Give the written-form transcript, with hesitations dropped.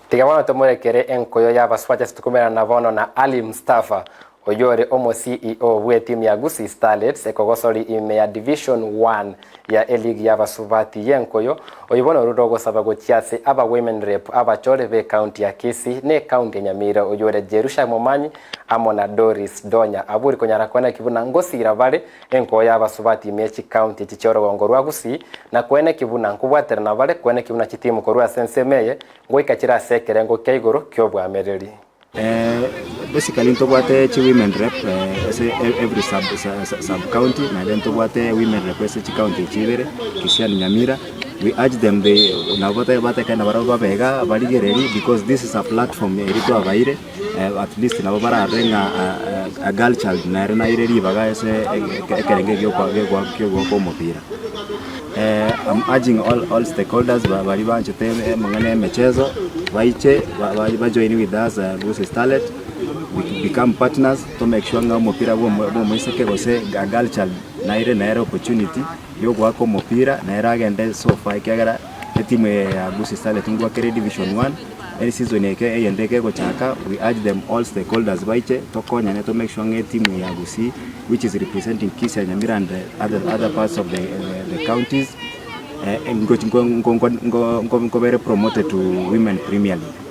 Tiga bono tomorekere enkoyo y'abasubati ase tokomerana bono na Ali Mustafa, oyio ore omo CEO bw'etimu ya Gusii Starlets ekogosori ime ya Division One ya eligi y'abasubati y'enkoyo, oyio bono orure ogosaba gochia ase aba Women Rep abachore b'ecounty ya Kisii na ecounty ya Nyamira oyio ore Jerusha Momanyi amo na Doris Donya abwo ori konyara koeneki buna ngosira bare Enkoyo y'abasubati ime ye chikaunti echi chi'orogongo rwa Gusii, na koeneki buna nkobwaterana bare koeneki buna chitimu korwa ase ensemo eye ngoika chire ase ekerengo kia igoro ki'obwamereri. Basically ntobwate chi women rep ase every sub sub county naende ntobwate women rep ase chicounty echi ibere, Kisii and Nyamira, we urge them they nabo batekane nabarabwo babe igaa barigererie because this is a platform eria twabaire. At least nabo bararore ng'a a girl child nere naire ribaga ase ekerengo ekio kia omopira. I'm urging all stakeholders baria banchete amang'ana ya emechezo baiche ba join with us Gusii Starlet we become partners to make sure ng'a omopira bwa omoiseke gose a girl child naire nere opportunity ya ogoaka omopira nere agende so far ekiagera etimu eye ya Gusii Starlet ngoakere division one. Eri season eke eyende ekegochaka we urge them all stakeholders baiche tokonyane to make sure ng'a etimu eye ya Gusii which is representing Kisii and Nyamira and other, other parts of the, the counties nkobere promoted to women premier league.